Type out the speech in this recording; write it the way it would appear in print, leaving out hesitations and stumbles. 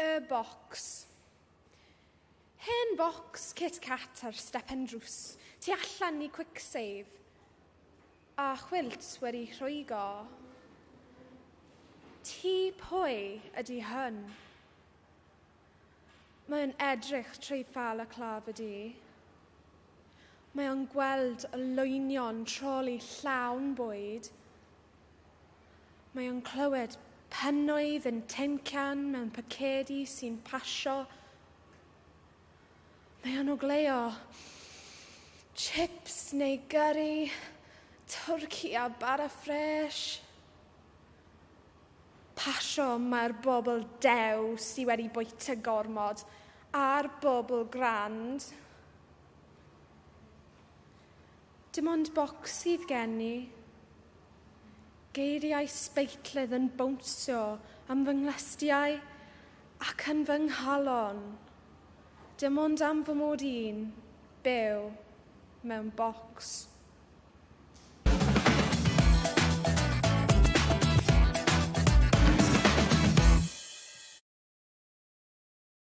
Y bocs. Hen bocs Kit Kat ar stepen drws, tu allan i Kwik Save, a chwilt wedi rhwygo. Tŷ pwy ydy hwn? Mae'n edrych trwy falaclaf y du. Mae o'n gweld olwynion troli llawn bwyd. Mae o'n clywed pennoedd yn tincian mewn pacedi sy'n pasio. Mae o'n ogleuo chips neu gyrri, twrci a bara ffres. Pasio mae'r bobl dew sydd wedi bwyta gormod a'r bobl grand. Dim ond bocs sydd gen i. Geiriau sbeitledd yn bownsio am fy nghlustiau ac yn fy nghalon. Dim ond am fy mod i'n byw mewn bocs.